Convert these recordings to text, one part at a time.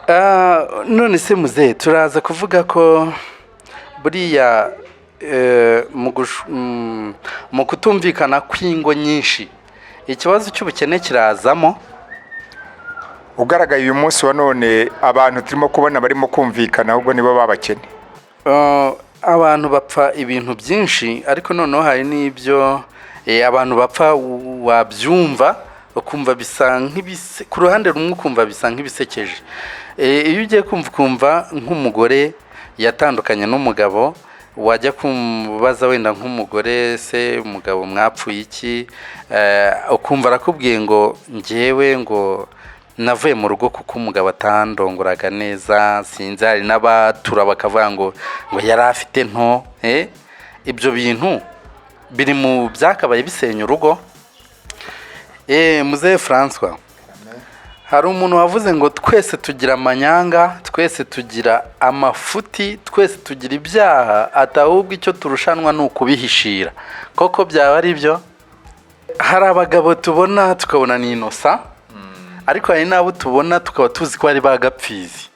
None se muzehe, turaza kuvuga ko buriya mu kutumvikana kw'ingo nyinshi, ikibazo cy'ubukene kirazamo? Ugaragaye uyu munsi wa none, abantu turimo kubona barimo kumvikana ahubwo nibo babakene. Abantu bapfa ibintu byinshi, ariko noneho hari n'ibyo abantu bapfa wabyumva ukumva bisa nk'ibise, ku ruhande rumwe ukumva bisa nk'ibisekeje. Iyo ugiye kumva ukumva nk'umugore yatandukanye n'umugabo, wajya kumubaza wenda nk'umugore: "Se umugabo mwapfuye iki?" Ukumva arakubwiye ngo: "Njyewe ngo navuye mu rugo kuko umugabo atandongoraga neza." Sinzi, hari n'abatura bakavuga ngo yari afite nto. Ibyo bintu biri mu byakabaye bisenya urugo. Muzehe Francois, hari umuntu wavuze ngo twese tugira amanyanga, twese tugira amafuti, twese tugira ibyaha, ati ahubwo icyo turushanwa ni ukubihishira. Koko byaba ari byo? Hari abagabo tubona tukabona ni innocent, ariko hari n'abo tubona tukaba tuzi ko ari ba gapfizi,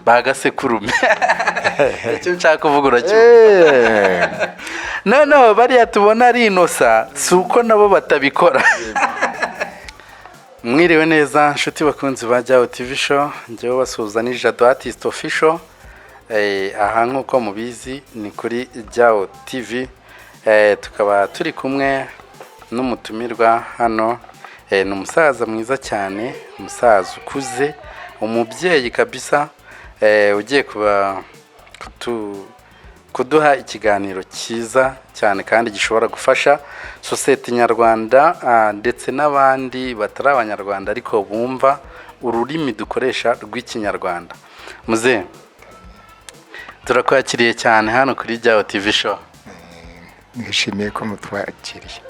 ba gasekurume. Icyo nshaka kuvuga uracyumva? Noneho bariya tubona ari innocent, si uko nabo batabikora. Mwiriwe neza nshuti bakunzi ba Jyaho TV Show, njyewe basuhuza ni Jado Artist Official. Aha nk'uko mubizi ni kuri Jyaho TV. Tukaba turi kumwe n'umutumirwa hano. Ni umusaza mwiza cyane, umusaza ukuze, umubyeyi kabisa, ugiye kuba kuduha ikiganiro cyiza cyane kandi gishobora gufasha sosiyete nyarwanda, ndetse n'abandi batari abanyarwanda ariko bumva ururimi dukoresha rw'Ikinyarwanda. Muzehe, turakwakiriye cyane hano kuri Jyaho TV Show. Nishimiye ko mutwakiriye.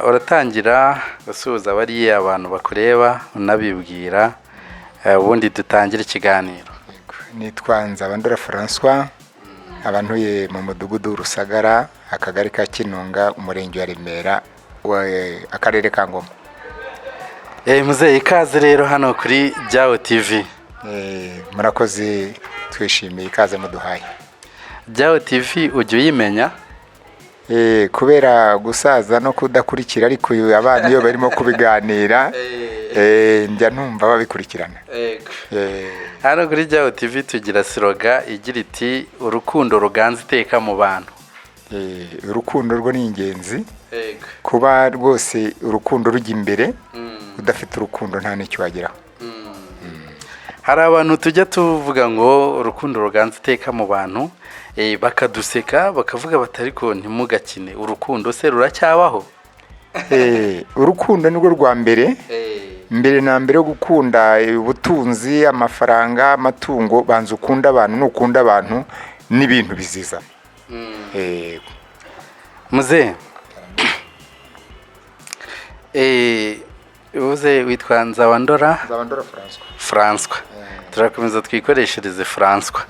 Uratangira gusuhuza bariya abantu bakureba, unabibwira, ubundi dutangire ikiganiro. Nitwa Nzabandora Francois, nkaba ntuye mu mudugudu w'Urusagara, akagari ka Kinunga, umurenge wa Remera, akarere ka Ngoma. Muzehe, ikaze rero hano kuri Jyaho TV. Murakoze, twishimiye ikaze muduhaye. Jyaho TV ujya uyimenya? Kubera gusaza no kudakurikira, ariko uyu abana iyo barimo kubiganira, njya numva babikurikirana. Hano kuri Jyaho TV tugira slogan igira iti: "Urukundo ruganza iteka mu bantu." Urukundo rwo ni ingenzi, kuba rwose urukundo rujya imbere. Udafite urukundo nta n'icyo wageraho. Hari abantu tujya tuvuga ngo urukundo ruganza iteka mu bantu, bakaduseka, bakavuga bati: "Ariko ntimugakine, urukundo se ruracyabaho?" Urukundo nirwo rwa mbere. Mbere na mbere yo gukunda ubutunzi, amafaranga, amatungo, banza ukunda abantu. Nukunda abantu n'ibintu bizizana. Muzehe, uvuze witwa Nzabandora? Nzabandora François. François, turakomeza twikoreshereze François.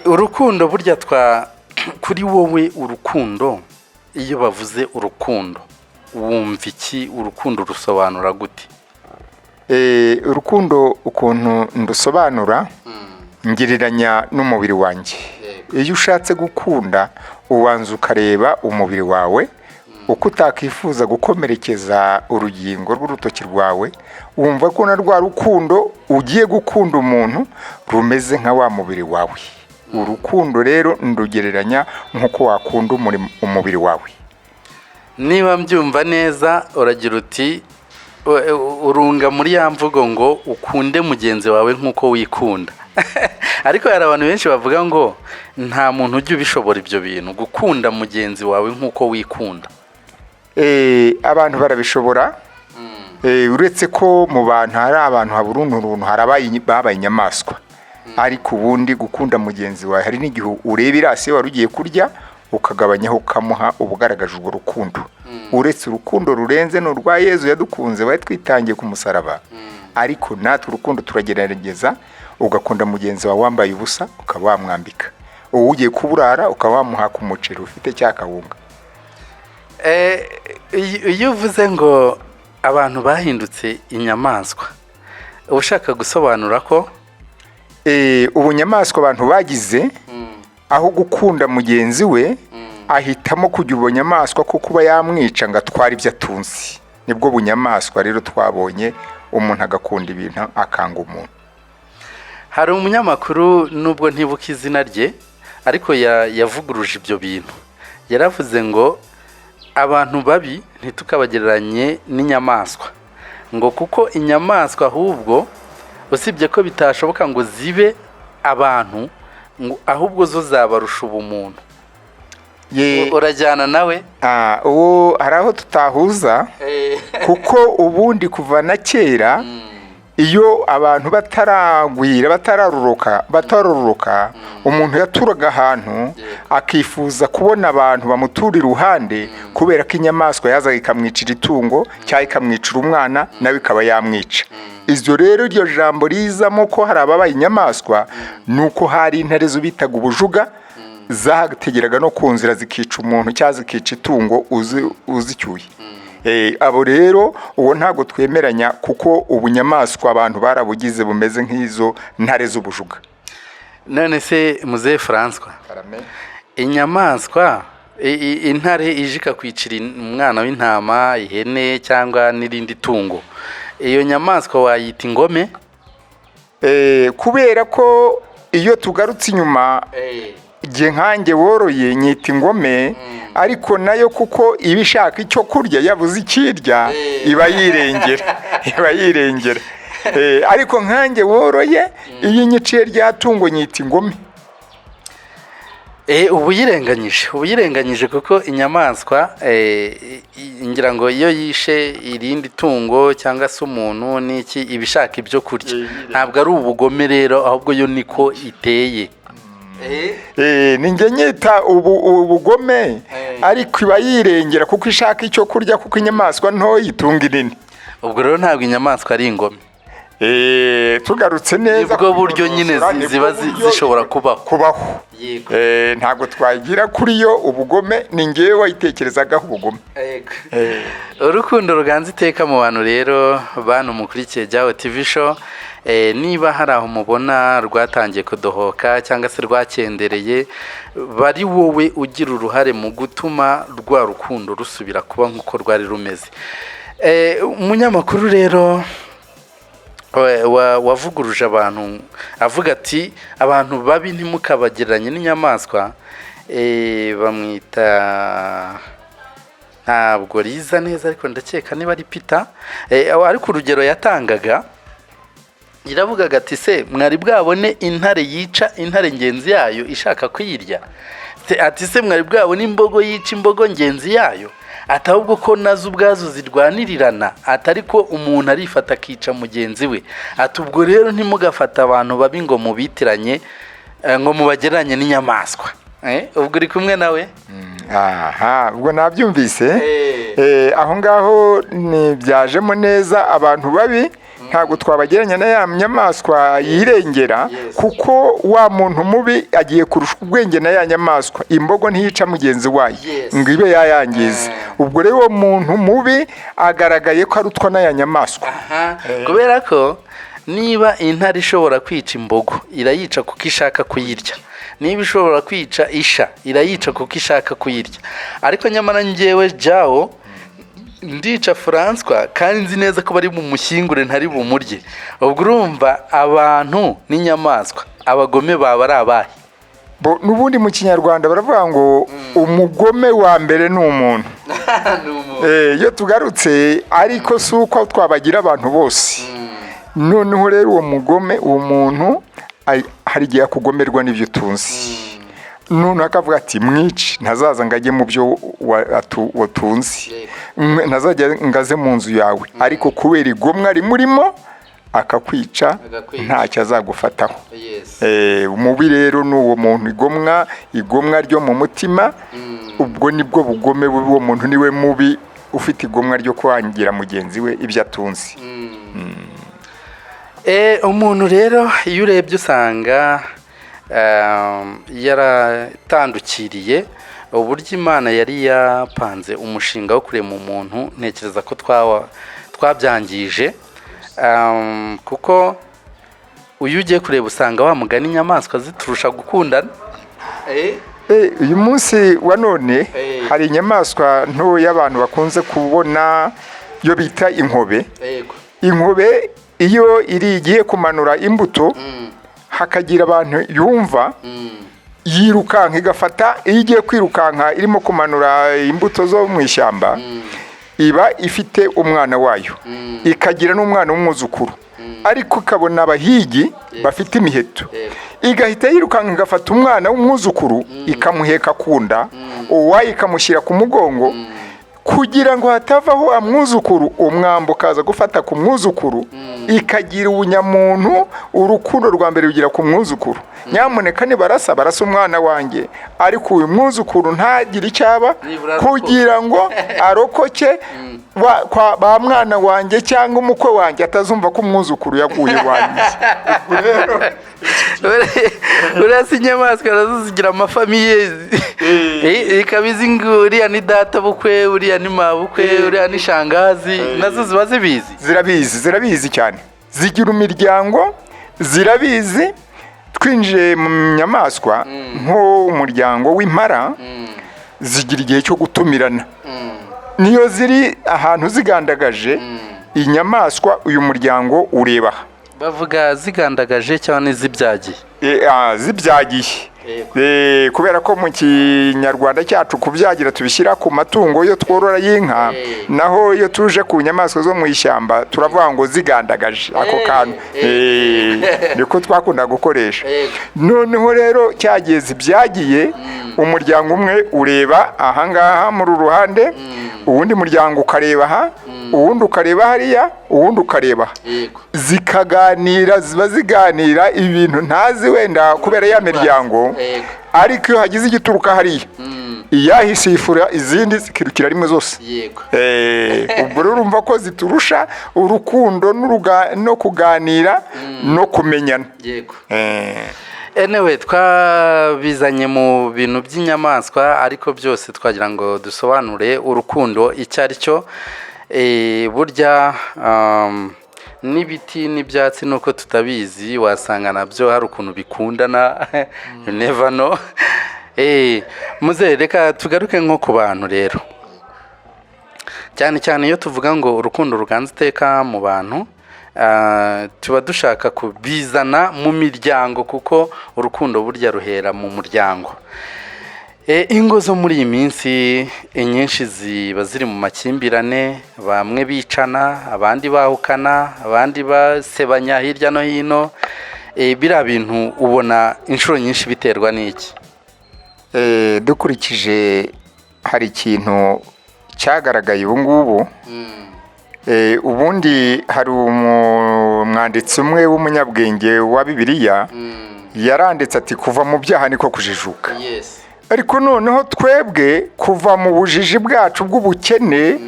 Urukundo burya twa kuri wowe, urukundo, iyo bavuze urukundo wumva iki? Urukundo rusobanura gute? Urukundo ukuntu ndusobanura, ngereranya n'umubiri wanjye. Iyo ushatse gukunda, ubanza ukareba umubiri wawe uko utakifuza gukomerekeza urugingo rw'urutoki rwawe. Wumva ko na rwa rukundo ugiye gukunda umuntu rumeze nka wa mubiri wawe. Urukundo rero ndugereranya nk'uko wakunda umubiri wawe. Niba mbyumva neza, uragira uti urunga muri ya mvugo ngo ukunde mugenzi wawe nk'uko wikunda. Ariko hari abantu benshi bavuga ngo nta muntu ujya ubishobora ibyo bintu, gukunda mugenzi wawe nk'uko wikunda. Abantu barabishobora. Uretse ko mu bantu hari abantu habura uruntu, hari babaye inyamaswa. Ariko ubundi gukunda mugenzi wawe, hari n'igihe ureba irasi wari ugiye kurya ukagabanyaho ukamuha, uba ugaragaje urwo rukundo. Uretse urukundo rurenze ni urwa Yezu yadukunze, wari twitangiye ku musaraba. Ariko natwe urukundo turagerageza, ugakunda mugenzi wawe wambaye ubusa ukaba wamwambika, uwo ugiye kuburara ukaba wamuha ku muceri ufite cya kawunga. Iyo uvuze ngo Abantu bahindutse inyamaswa, ushaka gusobanura ko Ubunyamaswa abantu bagize, aho gukunda mugenzi we ahitamo kujya ubunyamaswa ko kuba yamwica ngo atware ibyo atunze. Nibwo bunyamaswa rero twabonye, umuntu agakunda ibintu akanga umuntu. Hari umunyamakuru, nubwo ntibuka izina rye, ariko yavuguruje ibyo bintu. Yaravuze ngo abantu babi ntitukabagereranye n'inyamaswa, ngo kuko inyamaswa ahubwo, usibye ko bitashoboka ngo zibe abantu, ngo ahubwo zo zabarusha ubumuntu. Urajyana nawe? Uwo hari aho tutahuza, kuko ubundi kuva na kera, iyo abantu bataragwira, batarororoka, umuntu yaturaga ahantu akifuza kubona abantu bamutura iruhande, kubera ko inyamaswa yazaga ikamwicira itungo cyangwa ikamwicira umwana, nawe ikaba yamwica. Ibyo rero, iryo jambo rizamo ko hari ababaye inyamaswa, ni uko hari intare zo bitaga ubujuga, zategeraga no ku nzira zikica umuntu cyangwa zikica itungo uzicyuye. Abo rero uwo ntabwo twemeranya, kuko ubunyamaswa abantu barabugize bumeze nk'izo ntare z'ubujuga. None se muzehe Francois, inyamaswa intare ije ikakwicira umwana w'intama, ihene cyangwa n'irindi tungo, iyo nyamaswa wayita ingome? Kubera ko iyo tugarutse inyuma, igihe nkanjye woroye nyita ingome, ariko nayo kuko iba ishaka icyo kurya, yabuze ikirya iba yirengera. Ariko nkanjye woroye, iyo inyiciye rya tungo nyita ingome. Ubu yirenganyije, kuko inyamaswa ngira ngo iyo yishe irindi tungo cyangwa se umuntu n'iki, iba ishaka ibyo kurya. Ntabwo ari ubugome rero, ahubwo yo niko iteye. Ni njye nyita ubugome, ariko iba yirengera kuko ishaka icyo kurya, kuko inyamaswa ntoya itunga inini. Ubwo rero ntabwo inyamaswa ari ingome. Tugarutse neza Nibwo buryo nyine kunonosora, nibwo ziba buryo zishobora kubaho. Kubaho. Ntabwo twagira kuri yo ubugome, ni ngewe wayitekerezagaho ubugome. Urukundo ruganza iteka mu bantu rero, bantu mukurikiye Jyawe TV Show, niba hari aho mubona rwatangiye kudohoka cyangwa se rwakendereye, bari wowe ugira uruhare mu gutuma rwa rukundo rusubira kuba nk'uko rwari rumeze. Umunyamakuru rero wavuguruje abantu avuga ati abantu babi ntimukabagereranye n'inyamaswa, bamwita, ntabwo riza neza, ariko ndakeka niba ari Peter. Ariko urugero yatangaga iravugaga ati: "Se mwari bwabone intare yica intare ngenzi yayo ishaka kuyirya?" Ati: "Se mwari bwabone imbogo yica imbogo ngenzi yayo?" Ati: "Ahubwo ko nazo ubwazo zirwanirirana." Ati: "Ariko umuntu arifata akica mugenzi we." Ati: "Ubwo rero ntimugafate abantu babi ngo mubitiranye, ngo mubagereranye n'inyamaswa." Ubwo uri kumwe nawe? Aha ubwo nabyumvise. Aho ngaho ntibyajemo neza. Abantu babi ntabwo twabagereranya na ya nyamaswa yirengera, kuko wa muntu mubi agiye kurusha ubwenge na ya nyamaswa. Imbogo ntiyica mugenzi wayo ngo ibe yayangiza. Ubwo rero uwo muntu mubi agaragaye ko arutwa n'aya nyamaswa. Aha, kubera ko niba intare ishobora kwica imbogo, irayica kuko ishaka kuyirya. Niba ishobora kwica isha, irayica kuko ishaka kuyirya. Ariko nyamara njyewe Jawo ndica Francois kandi nzi neza ko bari bumushyingure, ntari bumurye. Ubwo urumva abantu n'inyamaswa, abagome baba ari abahe? Bo, n'ubundi mu Kinyarwanda baravuga ngo umugome wa mbere ni umuntu. Iyo tugarutse, ariko si uko twabagira abantu bose. Noneho rero uwo mugome, uwo muntu hari igihe akugomerwa n'ibyo utunze, noneho akavuga ati mwice, ntazaza ngo ajye mu byo watunze, ntazajya ngo aze mu nzu yawe, ariko kubera igomwa rimurimo akakwica. Agakwica. Ntacyo azagufataho. Umubi rero ni uwo muntu, igomwa ryo mu mutima. Ubwo nibwo bugome bubi. Uwo muntu niwe mubi, ufite igomwa ryo kwangira mugenzi we ibyo atunze. Umuntu rero iyo urebye usanga yaratandukiriye uburyo Imana yari yapanze umushinga wo kurema umuntu. Ntekereza ko twabyangije. Kuko uyu ugiye kureba usanga wa mugani inyamaswa ziturusha gukundana. Uyu munsi wa none hari inyamaswa ntoya abantu bakunze kubona yo bita inkobe. Inkobe iyo iri igiye kumanura imbuto, hakagira abantu yumva, yirukanka igafata. Iyo igiye kwirukanka irimo kumanura imbuto zo mu ishyamba, iba ifite umwana wayo, ikagira n'umwana w'umwuzukuru, ariko ikabona abahigi bafite imiheto, igahita yirukanka igafata umwana w'umwuzukuru, ikamuheka ku nda, uwayo ikamushyira ku mugongo, kugira ngo hatavaho amwuzukuru, umwambi ukaza gufata ku mwuzukuru. Ikagira ubunyamuntu, urukundo rwa mbere rugira ku mwuzukuru. Nyamuneka nibarasa, barasa umwana wanjye, ariko uyu mwuzukuru ntagire icyo aba, Nibura arokoke. kugira ngo arokoke kwa ba mwana wanjye cyangwa umukwe wanjye atazumva ko umwuzukuru yaguye iwanjye. Ubwo rero Uriya si inyamaswa nazo zigira amafamille, ikaba izi ngo uriya ni data bukwe, uriya ni mabukwe, uriya ni shangazi, nazo ziba zibizi. Zirabizi, zirabizi cyane, zigira imiryango, zirabizi. Twinjiye mu nyamaswa, nk'umuryango w'impara, zigira igihe cyo gutumirana. Niyo ziri ahantu zigandagaje inyamaswa, uyu muryango ureba aha. Bavuga zigandagaje cyangwa n'izibyagiye? Zibyagiye. Kubera ko mu Kinyarwanda cyacu kubyagira tubishyira ku matungo yo tworora y'inka, naho iyo tuje ku nyamaswa zo mu ishyamba turavuga ngo zigandagaje ako kantu. Niko twakunda gukoresha. Noneho rero cyagiye zibyagiye, umuryango umwe ureba ahangaha muri uru ruhande, uwundi muryango ukareba aha, uwundi ukareba hariya, uwundi ukareba aha. Zikaganira, ziba ziganira ibintu ntazi wenda kubera ya miryango, ariko iyo hagize igituruka hariya, iyahisifura izindi zikirukira rimwe zose. Ubwo rero urumva ko ziturusha urukundo no kuganira no kumenyana. Anyway, twabizanye mu bintu by'inyamaswa, ariko byose twagira ngo dusobanure urukundo icyo ari cyo. Burya n'ibiti n'ibyatsi nuko tutabizi, wasanga nabyo hari ukuntu bikundana, you never know. Muze reka tugaruke nko ku bantu rero, cyane cyane iyo tuvuga ngo urukundo ruganza iteka mu bantu, tuba dushaka kubizana mu miryango, kuko urukundo burya ruhera mu muryango. Ingo zo muri iyi minsi inyinshi ziba ziri mu makimbirane, bamwe bicana, abandi bahukana, abandi basebanya hirya no hino. Biriya bintu ubona inshuro nyinshi biterwa n'iki? Dukurikije hari ikintu cyagaragaye ubu ngubu. Ubundi hari umwanditsi umwe w'umunyabwenge wa Bibiliya yaranditse ati: "Kuva mu byaha niko kujijuka." Ariko noneho twebwe kuva mu bujiji bwacu bw'ubukene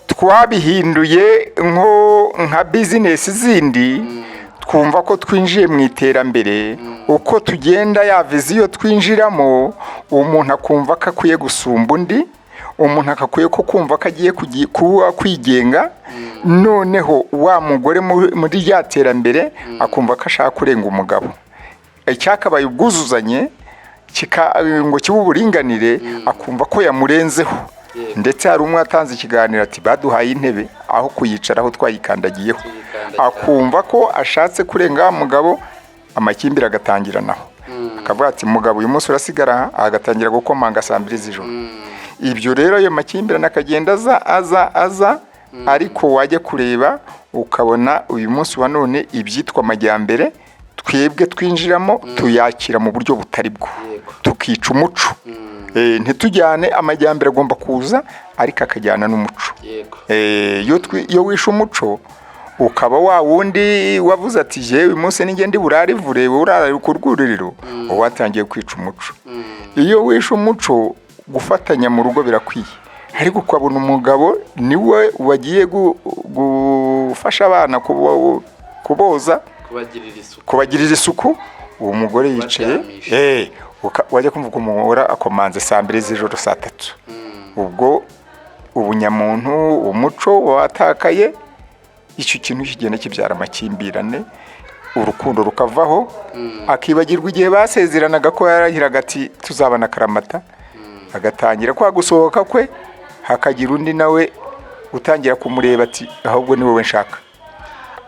twabihinduye nko nka bizinesi zindi, twumva ko twinjiye mu iterambere. Uko tugenda ya vision twinjiramo, umuntu akumva ko akwiye gusumba undi, umuntu akakwiye ko kumva ko agiye kuba kwigenga. Noneho wa mugore muri rya terambere akumva ko ashaka kurenga umugabo. Icyakabaye ubwuzuzanye ngo kibe uburinganire, akumva ko yamurenzeho. Ndetse hari umwe watanze ikiganiro ati: "Baduhaye intebe, aho kuyicaraho twayikandagiyeho." Tuyikandagira. Akumva ko ashatse kurenga wa mugabo, amakimbire agatangira naho, akavuga ati: "Mugabo, uyu munsi urasigara aha," agatangira gukomanga saa 2 z'ijoro. Ibyo rero, ayo makimbirane akagenda aza aza aza, ariko wajya kureba ukabona uyu munsi wa none ibyitwa amajyambere twebwe twinjiramo tuyakira mu buryo butari bwo, tukica umuco. Ntitujyane amajyambere agomba kuza, ariko akajyana n'umuco. Iyo wishe umuco, ukaba wa wundi wavuze ati: "Jewe uyu munsi ninjye ndi burare ivure, urara ku rwuriro," uba watangiye kwica umuco. Iyo wishe umuco, gufatanya mu rugo birakwiye, ariko ukabona umugabo niwe wagiye gufasha abana kuboza, Kubagirira isuku. kubagirira isuku, uwo mugore yicaye. Kubaryamisha. Wajya kumva ko umugore akomanze saa 2 z'ijoro, saa 3, ubwo ubunyamuntu, umuco watakaye. Icyo kintu kigenda kibyara amakimbirane, urukundo rukavaho, akibagirwa igihe basezeranaga ko yarahiraga ati tuzabana akaramata, agatangira kwa gusohoka kwe, hakagira undi nawe utangira kumureba ati ahubwo ni wowe nshaka.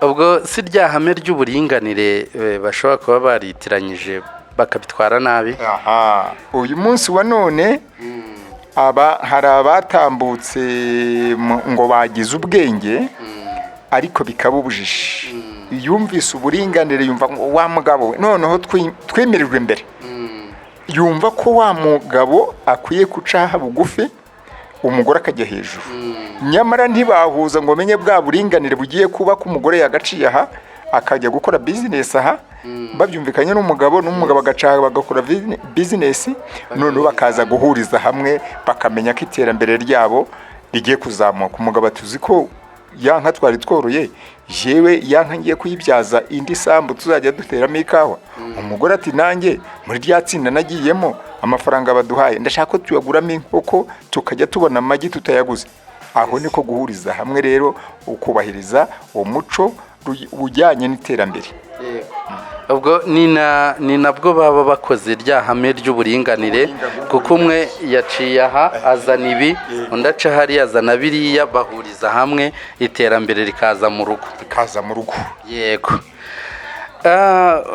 Ubwo si rya hame ry'uburinganire bashobora kuba baritiranyije bakabitwara nabi? Aha, uyu munsi wa none aba hari abatambutse ngo bagize ubwenge, ariko bikaba ubujiji. Yumvise uburinganire, yumva ngo wa mugabo we noneho twemerejwe imbere, yumva ko wa mugabo akwiye guca bugufi, umugore akajya hejuru. Nyamara ntibahuza ngo bamenye bwa buringanire bugiye kuba, ko umugore yagaciye aha akajya gukora bizinesi aha, babyumvikanye n'umugabo, n'umugabo agaca bagakora bizinesi, noneho bakaza guhuriza hamwe, bakamenya ko iterambere ryabo rigiye kuzamuka. Umugabo ati uzi ko ya nka twari tworoye, yewe ya nka ngiye kuyibyaza indi sambu tuzajya duteramo ikawa. Umugore ati nanjye muri rya tsinda nagiyemo, amafaranga baduhaye ndashaka ko tuyaguramo inkoko, tukajya tubona amagi tutayaguze. Aho niko guhuriza hamwe rero, ukubahiriza umuco ujyanye n'iterambere. Ubwo ni nabwo baba bakoze rya hame ry'uburinganire, kuko umwe yaciye aha azana ibi, undi aca hariya azana biriya, bahuriza hamwe, iterambere rikaza mu rugo. Rikaza mu rugo. Yego.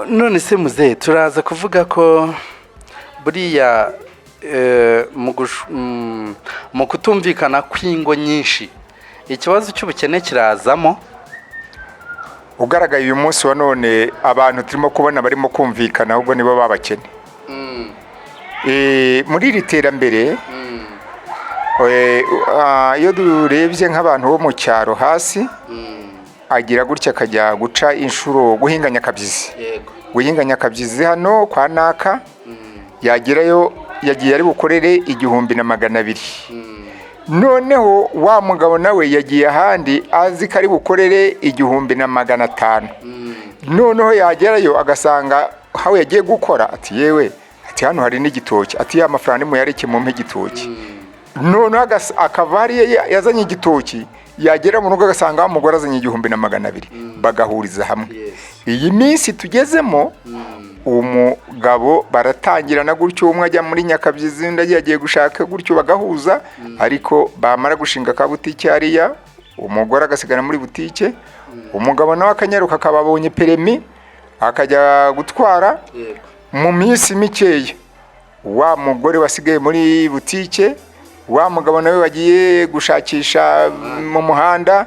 None se muzehe, turaza kuvuga ko buriya mu kutumvikana kw'ingo nyinshi ikibazo cy'ubukene kirazamo? Ugaragaye uyu munsi wa none, abantu turimo kubona barimo kumvikana ahubwo nibo babakene. Muri iri terambere, iyo turebye nk'abantu bo mu cyaro hasi, agira gutya akajya guca inshuro guhinga nyakabyizi, guhinga nyakabyizi hano kwa naka, yagerayo yagiye ari bukorere 1200. Noneho wa mugabo nawe yagiye ahandi azi ko ari bukorere 1500. Noneho yagerayo agasanga aho yagiye gukora, ati yewe, ati hano hari n'igitoki, ati ya mafaranga nimuyareke mumpe igitoki. Noneho akava hariya yazanye igitoki, yagera mu rugo agasanga wa mugore azanye 1200, bagahuriza hamwe. Iyi minsi tugezemo, umugabo baratangirana gutyo, umwe ajya muri nyakabyizi, undi agiye gushaka gutyo, bagahuza. Ariko bamara gushinga ka butike hariya, umugore agasigara muri butike, umugabo nawe akanyaruka akaba abonye permis akajya gutwara. Mu minsi mikeya wa mugore wasigaye muri butike, wa mugabo nawe wagiye gushakisha mu muhanda,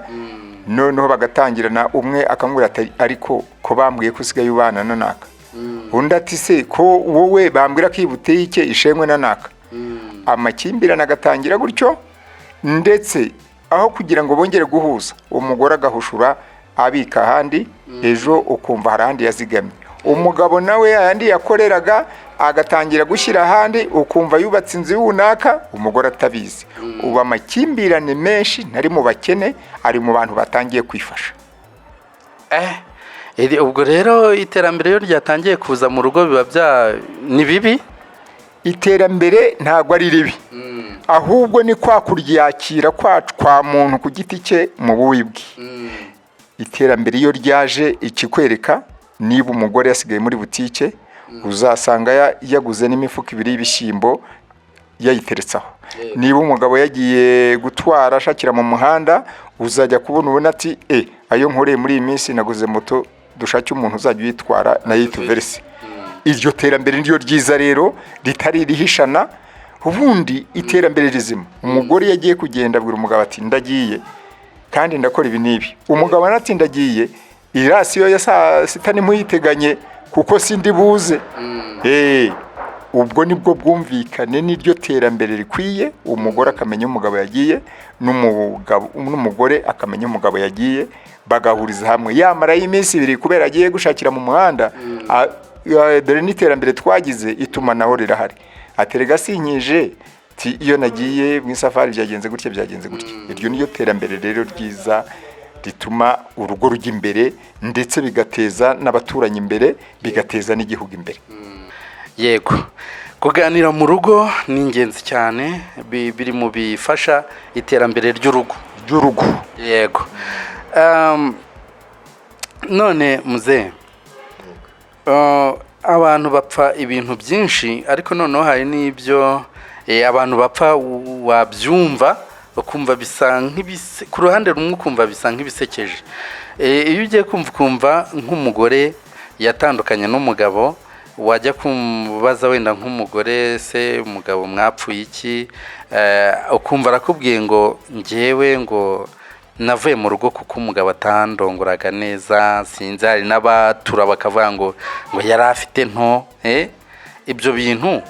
noneho bagatangirana, umwe akamubwira ati ariko ko bambwiye ko usigaye ubana na naka? Undi ati se ko wowe bambwira ko iyi butike ishenywe na naka? Amakimbirane agatangira gutyo, ndetse aho kugira ngo bongere guhuza, umugore agahushura abika ahandi, ejo ukumva hari ahandi yazigamye. Umugabo nawe ayandi yakoreraga agatangira gushyira ahandi, ukumva yubatse inzu runaka umugore atabizi. Ubu amakimbirane menshi ntari mu bakene, ari mu bantu batangiye kwifasha. Ubwo rero iterambere iyo ryatangiye kuza mu rugo biba bya ni bibi. Iterambere ntabwo ari ribi, ahubwo ni kwa kuryakira kwacu kwa muntu ku giti cye mu bubi bwe. Iterambere iyo ryaje, ikikwereka niba umugore yasigaye muri butike, uzasanga yaguze n'imifuka ibiri y'ibishyimbo yayiteretseho. Niba umugabo yagiye gutwara ashakira mu muhanda, uzajya kubona ubona ati e ayo nkoreye muri iyi minsi naguze moto, dushake umuntu uzajya uyitwara nayo ituverse. Iryo terambere niryo ryiza rero, ritari irihishana. Ubundi iterambere rizima, umugore yagiye kugenda abwira umugabo ati ndagiye kandi ndakora ibi n'ibi. Umugabo nawe ati ndagiye, irasiyo ya saa sita ntimuyiteganye kuko sindi buze. Ubwo nibwo bwumvikane, niryo terambere rikwiye. Umugore akamenya umugabo yagiye, n'umugore akamenya umugabo yagiye, bagahuriza hamwe. Yamara y'iminsi ibiri kubera agiye gushakira mu muhanda, dore n'iterambere twagize, itumanaho rirahari, aterega sinkije ti iyo nagiye mu isafari byagenze gutya, byagenze gutya. Iryo niryo terambere rero ryiza rituma urugo rujya imbere, ndetse bigateza n'abaturanyi imbere, bigateza n'igihugu imbere. Yego, kuganira mu rugo ni ingenzi cyane, biri mu bifasha iterambere ry'urugo. Ry'urugo. Yego. None muzehe, abantu bapfa ibintu byinshi, ariko noneho hari n'ibyo abantu bapfa wabyumva ukumva bisa nk'ibise, ku ruhande rumwe ukumva bisa nk'ibisekeje. Iyo ugiye kumva ukumva nk'umugore yatandukanye n'umugabo, wajya kumubaza wenda nk'umugore: "Se umugabo mwapfuye iki?" Ukumva arakubwiye ngo: "Njyewe ngo navuye mu rugo kuko umugabo atandongoraga neza." Sinzi, hari n'abatura bakavuga ngo yari afite nto. Ibyo bintu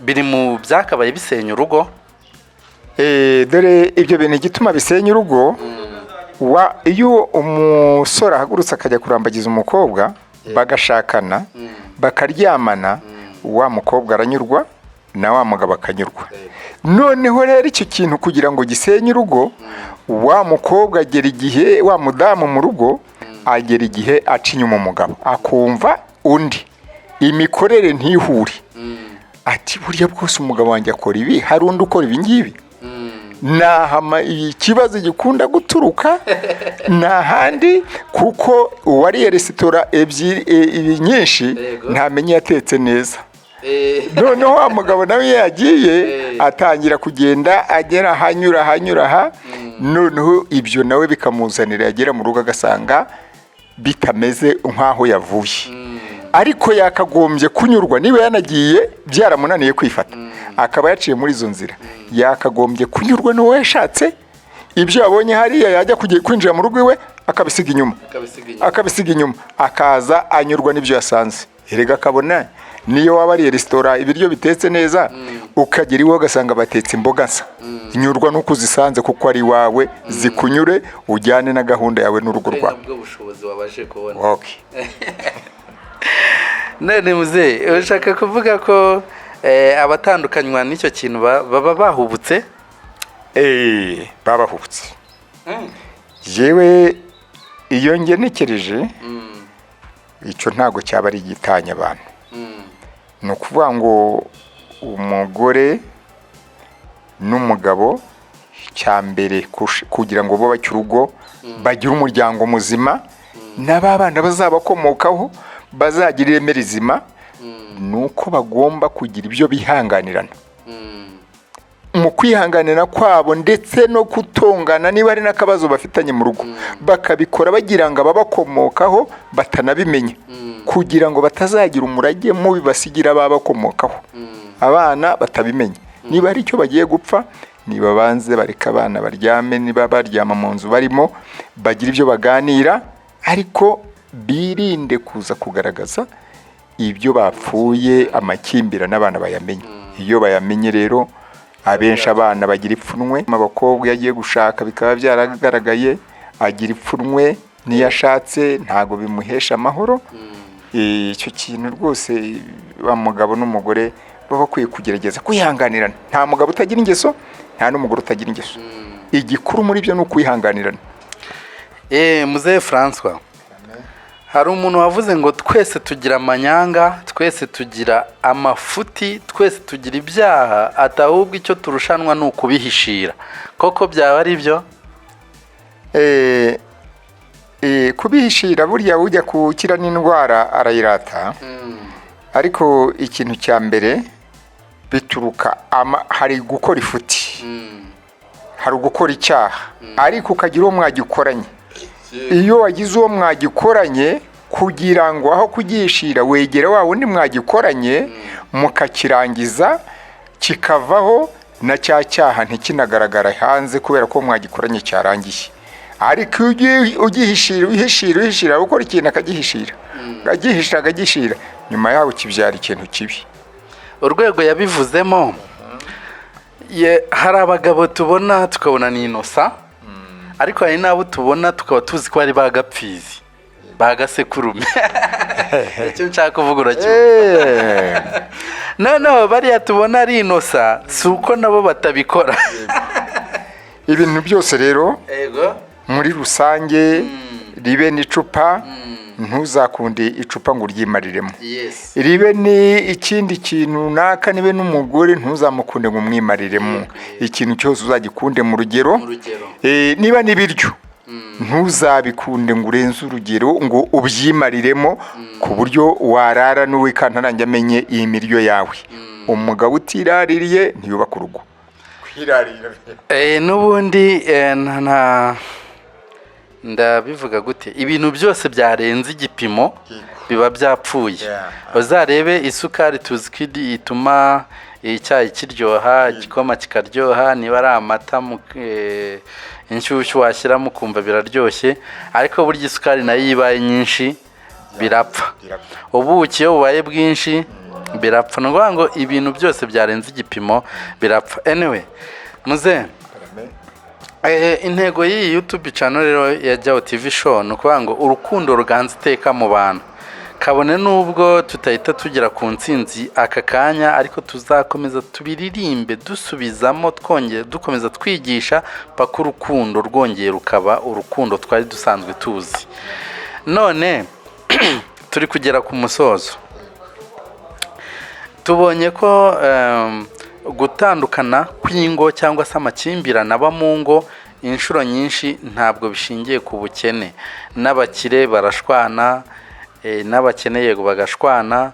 biri mu byakabaye bisenya urugo? Dore ibyo bintu igituma bisenya urugo: wa iyo umusore ahagurutse akajya kurambagiza umukobwa, bagashakana, bakaryamana, wa mukobwa aranyurwa na wa mugabo akanyurwa. Noneho rero icyo kintu kugira ngo gisenye urugo, wa mukobwa agera igihe, wa mudamu mu rugo agera igihe aca inyuma umugabo, akumva undi imikorere ntihure, ati: "Burya bwose umugabo wanjye akora ibi, hari undi ukora ibi ngibi." Nahama ikibazo gikunda guturuka nta handi, kuko uwariye resitora ebyiri ibi nyinshi ntamenye yatetse neza. Noneho wa mugabo nawe iyo yagiye atangira kugenda agera ahanyura ahanyura aha, noneho ibyo nawe bikamuzanira, yagera mu rugo agasanga bitameze nk'aho yavuye. Ariko yakagombye kunyurwa. Niba yanagiye byaramunaniye kwifata, akaba yaciye muri izo nzira, yakagombye kunyurwa n'uwo yashatse. Ibyo yabonye hariya, yajya kwinjira mu rugo iwe akabisiga inyuma, akabisiga inyuma, akaza anyurwa n'ibyo yasanze. Erega akabona niyo waba ariye resitora ibiryo bitetse neza, ukagera iwe ugasanga batetse imboga nsa, nyurwa n'uko uzisanze, kuko ari iwawe, zikunyure, ujyane na gahunda yawe n'urugo rwawe. Nabwo bushobozi wabashe kubona. Okay. None muzehe, ushaka kuvuga ko abatandukanywa n'icyo kintu baba bahubutse? Babahubutse. Yewe, iyo ngenekereje, icyo ntabwo cyaba ari igitanya abantu. Ni ukuvuga ngo umugore n'umugabo, cya mbere kugira ngo bubake urugo, bagire umuryango muzima, n'abana bazabakomokaho bazagira ireme rizima, ni uko bagomba kugira ibyo bihanganirana. Mu kwihanganira kwabo ndetse no kutongana, niba hari n'akabazo bafitanye mu rugo, bakabikora bagira ngo ababakomokaho batanabimenya, kugira ngo batazagira umurage mubi basigira ababakomokaho, abana batabimenya. Niba hari icyo bagiye gupfa, nibabanze bareke abana baryame, niba baryama mu nzu barimo, bagira ibyo baganira, ariko birinde kuza kugaragaza ibyo bapfuye, amakimbirane, abana bayamenye. Iyo bayamenye rero, abenshi abana bagira ipfunwe. Abakobwa iyo agiye gushaka bikaba byaragaragaye, agira ipfunwe. N'iyo ashatse ntabwo bimuhesha amahoro. Icyo kintu rwose, wa mugabo n'umugore baba bakwiye kugerageza kwihanganirana. Nta mugabo utagira ingeso, nta n'umugore utagira ingeso. Igikuru muri byo ni ukwihanganirana. Muzehe Francois, hari umuntu wavuze ngo twese tugira amanyanga, twese tugira amafuti, twese tugira ibyaha, ati ahubwo icyo turushanwa ni ukubihishira. Koko byaba ari byo? Kubihishira, burya ujya gukira n'indwara arayirata. Ariko ikintu cya mbere bituruka hari gukora ifuti, hari ugukora icyaha, ariko ukagira uwo mwagikoranye. Iyo wagize uwo mwagikoranye, kugira ngo aho kugishira wegera wa wundi mwagikoranye, mukakirangiza, kikavaho, na cya cyaha ntikinagaragara hanze, kubera ko mwagikoranye cyarangiye. Ariko iyo ugiye ugihishira, uhishira, uhishira, ukora ikintu akagihishira, agihishira, akagihishira, nyuma yaho kibyara ikintu kibi. Urwego yabivuzemo, hari abagabo tubona tukabona ni innocent, ariko hari n'abo tubona tukaba tuzi ko ari ba gapfizi, ba gasekurume. Icyo nshaka kuvuga uracyumva? Noneho bariya tubona ari innocent, si uko nabo batabikora. Ibintu byose rero muri rusange, ribe n'icupa, ntuzakunde icupa ngo uryimariremo. Ribe ni ikindi kintu runaka, nibe n'umugore, ntuzamukunde ngo umwimariremo. Ikintu cyose uzagikunde mu rugero. Mu rugero. Niba n'ibiryo Ntuzabikunde ngo urenze urugero, ngo ubyimariremo ku buryo warara n'uwikantarange amenye iyi miryo yawe. Umugabo utiraririye ntiyubaka urugo. Kwirarira. N'ubundi ndabivuga gute, ibintu byose byarenze igipimo biba byapfuye. Uzarebe isukari, tuzi ko ituma icyayi kiryoha, igikoma kikaryoha, niba ari amata, inshyushyu washyiramo ukumva biraryoshye, ariko burya isukari nayo iyo ibaye nyinshi birapfa. Birapfa. Ubuki iyo bubaye bwinshi birapfa. Ni ukuvuga ngo ibintu byose byarenze igipimo birapfa. Anyway, muze, intego y'iyi YouTube channel rero ya Jyawo TV Show ni ukuvuga ngo urukundo ruganza iteka mu bantu, kabone n'ubwo tutahita tugera ku ntsinzi aka kanya, ariko tuzakomeza tubiririmbe, dusubizamo, twongera dukomeza twigisha paka urukundo rwongeye rukaba urukundo twari dusanzwe tuzi. None turi kugera ku musozo, tubonye ko gutandukana kw'ingo cyangwa se amakimbirane aba mu ngo inshuro nyinshi ntabwo bishingiye ku bukene. N'abakire barashwana, n'abakene yego bagashwana.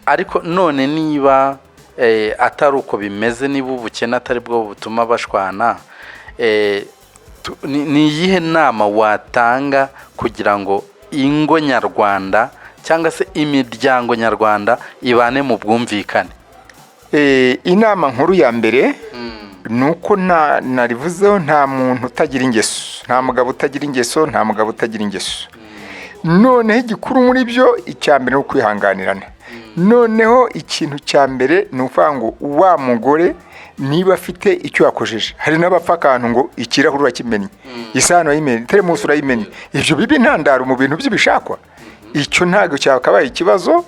Ariko none niba atari uko bimeze, niba ubukene atari bwo butuma bashwana, ni iyihe nama watanga kugira ngo ingo nyarwanda cyangwa se imiryango nyarwanda ibane mu bwumvikane? Inama nkuru ya mbere ni uko narivuzeho, nta muntu utagira ingeso, nta mugabo utagira ingeso, nta mugabo utagira ingeso. Noneho igikuru muri byo, icya mbere ni ukwihanganirana. Noneho ikintu cya mbere ni ukuvuga ngo wa mugore niba afite icyo yakojeje, hari n'abapfa akantu ngo ikirahuri urakimennye, isahani urayimennye, teremusi urayimennye, ibyo biba intandaro mu bintu by'ibishakwa. Icyo ntabwo cyakabaye ikibazo.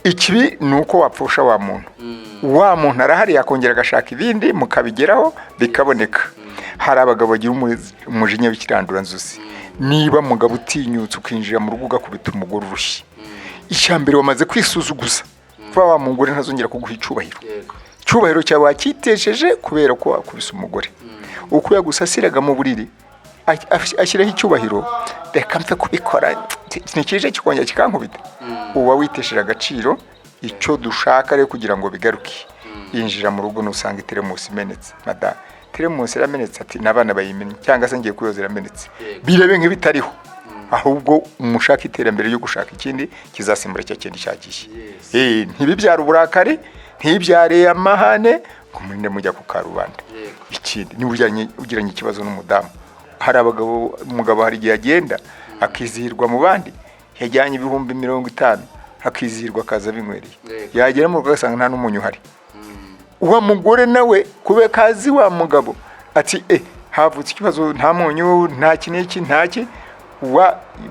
Ikibi ni uko wapfusha wa muntu. Wa muntu arahari, yakongera agashaka ibindi, mukabigeraho bikaboneka. Hari abagabo bagira umujinya w'ikiranduranzuzi. Niba mugabo utinyutse ukinjira mu rugo ugakubita umugore urushyi, icya mbere wamaze kwisuzuguza kuba wa mugore ntazongera kuguha icyubahiro. Icyubahiro cyawe wakitesheje kubera ko wakubise umugore. Uko yagusasiraga mu buriri ashyiraho icyubahiro, reka mpfe kubikora, ntikije kikongera kikankubita, uba witesheje agaciro. Icyo dushaka rero kugira ngo bigaruke, yinjira mu rugo nusanga iteremusi imenetse, "Madamu, teremusi iramenetse," ati "N'abana bayimennye," cyangwa se "Ngiye kuyoza iramenetse," birebe nk'ibitariho, ahubwo mushaka iterambere ryo gushaka ikindi kizasimbura cya kindi cyagiye. Ntibibyare uburakari, ntibibyare amahane ngo murinde mujya ku karubanda. Ikindi, niba ugiranye ikibazo n'umudamu, hari abagabo, umugabo hari igihe agenda akizihirwa mu bandi, yajyanye 50,000, akizihirwa akaza binywereye, yagera mu rugo agasanga nta n'umunyu uhari. Wa mugore nawe kubera kazi wa mugabo ati "Havutse ikibazo, nta munyu, nta iki n'iki, nta ki."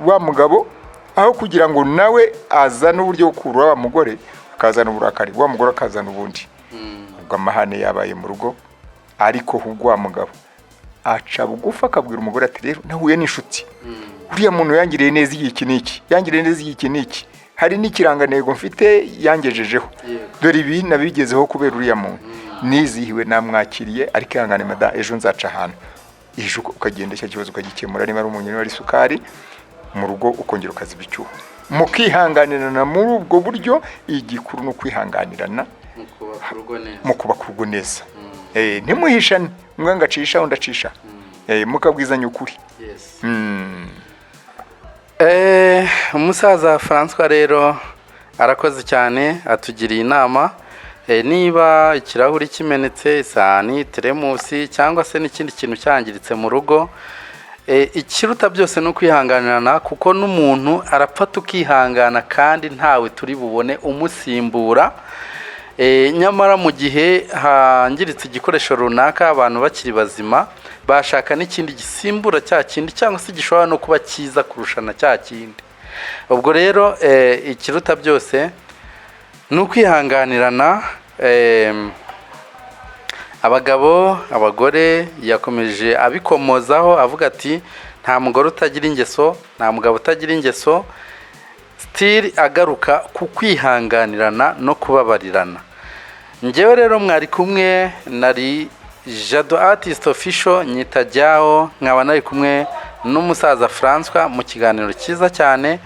Wa mugabo aho kugira ngo nawe azane uburyo bwo kurura wa mugore, akazana uburakari, wa mugore akazana ubundi, ubwo amahane yabaye mu rugo. Ariko ahubwo wa mugabo aca bugufi akabwira umugore ati "Rero nahuye n'inshuti, uriya muntu yangiriye neza igihe iki n'iki, yangiriye neza igihe iki n'iki, hari n'ikirangantego mfite yangejejeho, dore ibi nabigezeho kubera uriya muntu, nizihiwe namwakiriye, ariko ihangane mada, ejo nzaca ahantu." Ejo ukagenda icyo kibazo ukagikemura, niba ari umunyu, niba ari isukari mu rugo, ukongera ukaziba icyuho, mukihanganirana muri ubwo buryo. Igikuru ni ukwihanganirana mu kubaka urugo neza. Mu kubaka urugo neza. Ntimuhishane, umwe ngo acisha undi acisha, mukabwizanya ukuri. Umusaza Francois rero arakoze cyane, atugiriye inama. Niba ikirahuri kimenetse, isahani, teremusi cyangwa se n'ikindi kintu cyangiritse mu rugo, ikiruta byose ni ukwihanganirana, kuko n'umuntu arapfa tukihangana kandi ntawe turi bubone umusimbura. Nyamara mu gihe hangiritse igikoresho runaka abantu bakiri bazima, bashaka n'ikindi gisimbura cya kindi cyangwa se gishobora no kuba cyiza kurusha na cya kindi. Ubwo rero ikiruta byose ni ukwihanganirana. Abagabo, abagore, yakomeje abikomozaho avuga ati nta mugore utagira ingeso, nta mugabo utagira ingeso, still agaruka ku kwihanganirana no kubabarirana. Njyewe rero mwari kumwe nari Jado Artist Official, nyita Jyawo, nkaba nari kumwe n'umusaza Francois mu kiganiro cyiza cyane.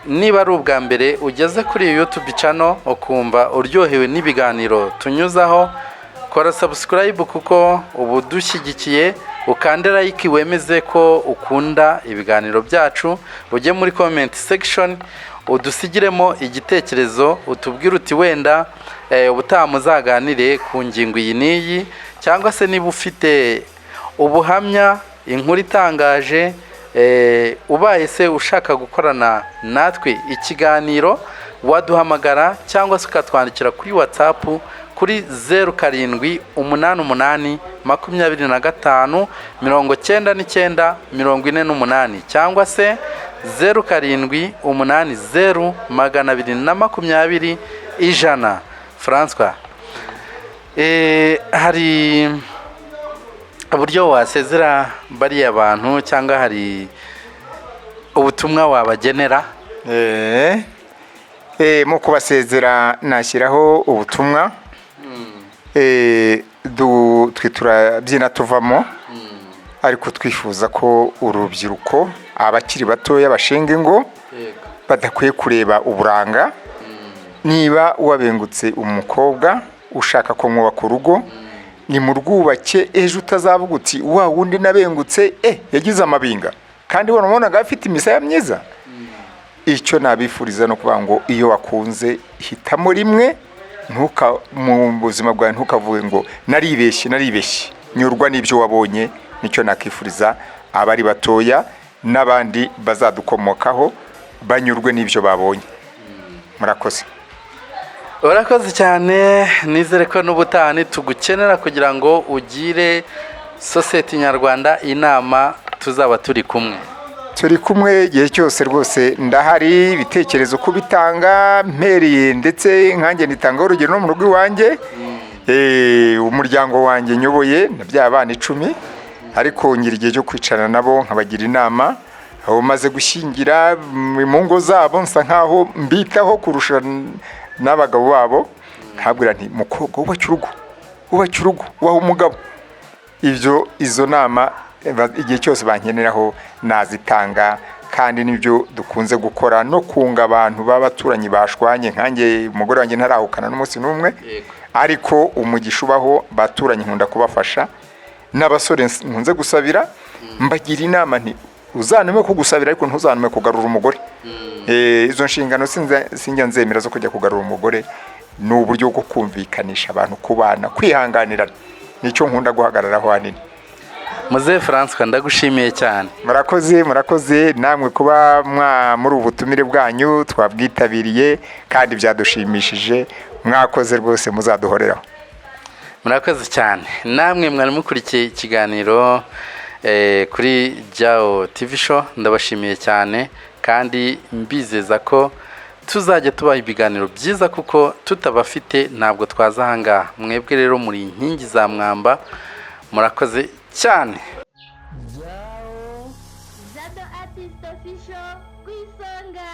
Niba ari ubwa mbere ugeze kuri iyi YouTube channel ukumva uryohewe n'ibiganiro tunyuzaho, kora subscribe kuko ubu dushyigikiye, ukande like wemeze ko ukunda ibiganiro byacu, ujye muri comment section udusigiremo igitekerezo, utubwire uti wenda ubutaha muzaganire ku ngingo iyi n'iyi, cyangwa se niba ufite ubuhamya, inkuru itangaje, ubaye se ushaka gukorana natwe ikiganiro, waduhamagara cyangwa se ukatwandikira kuri WhatsApp kuri 0788259948 cyangwa se 0780220100. Francois, hari uburyo wasezera bariya bantu cyangwa hari ubutumwa wabagenera? Mu kubasezera nashyiraho ubutumwa. Twe turabyina tuvamo, ariko twifuza ko urubyiruko, abakiri batoya bashinga ingo, badakwiye kureba uburanga. Niba wabengutse umukobwa ushaka ko mwubaka urugo, ni mu rwubake, ejo utazavuga uti wa wundi nabengutse yagize amabinga kandi wamubonaga afite imisaya myiza. Icyo nabifuriza no kuvuga ngo iyo wakunze hitamo rimwe, ntuka mu buzima bwawe ntukavuge ngo naribeshye, naribeshye. Nyurwa n'ibyo wabonye. Nicyo nakifuriza abari batoya n'abandi bazadukomokaho, banyurwe n'ibyo babonye. Murakoze. Urakoze cyane. Nizere ko n'ubutaha tugukenera kugira ngo ugire sosiyete nyarwanda inama tuzaba turi kumwe. Turi kumwe igihe cyose rwose, ndahari. Ibitekerezo kubitanga mpereye ndetse nkanjye nitangaho urugero no mu rugo iwanjye. Umuryango wanjye nyoboye nabyaye abana 10, ariko ngira igihe cyo kwicarana nabo nkabagira inama. Aho maze gushyingira mu ngo zabo nsa nkaho mbitaho kurusha n'abagabo babo, nkabwira nti mukobwa, wubake urugo, wubake urugo, wubahe umugabo. Ibyo izo nama igihe cyose bankeneraho nazitanga, kandi nibyo dukunze gukora no kunga abantu b'abaturanyi bashwanye. Nkanjye umugore wanjye ntarahukana n'umunsi n'umwe, ariko umugisha ubaho, baturanyi nkunda kubafasha, n'abasore nkunze gusabira, mbagira inama nti uzantume kugusabira ariko ntuzantume kugarura umugore. Izo nshingano sinjya nzemera zo kujya kugarura umugore. Ni uburyo bwo kumvikanisha abantu, kubana, kwihanganirana, nicyo nkunda guhagararaho ahanini. Muzehe Francois, ndagushimiye cyane. Murakoze, murakoze namwe kuba mwa muri ubu butumire bwanyu twabwitabiriye kandi byadushimishije. Mwakoze rwose, muzaduhoreraho. Murakoze cyane namwe mwari mukurikiye ikiganiro kuri Jawo TV Show. Ndabashimiye cyane kandi mbizeza ko tuzajya tubaha ibiganiro byiza, kuko tutabafite ntabwo twaza ahangaha. Mwebwe rero muri inkingi za mwamba. Murakoze cyane. Jado Artist Official ku isonga.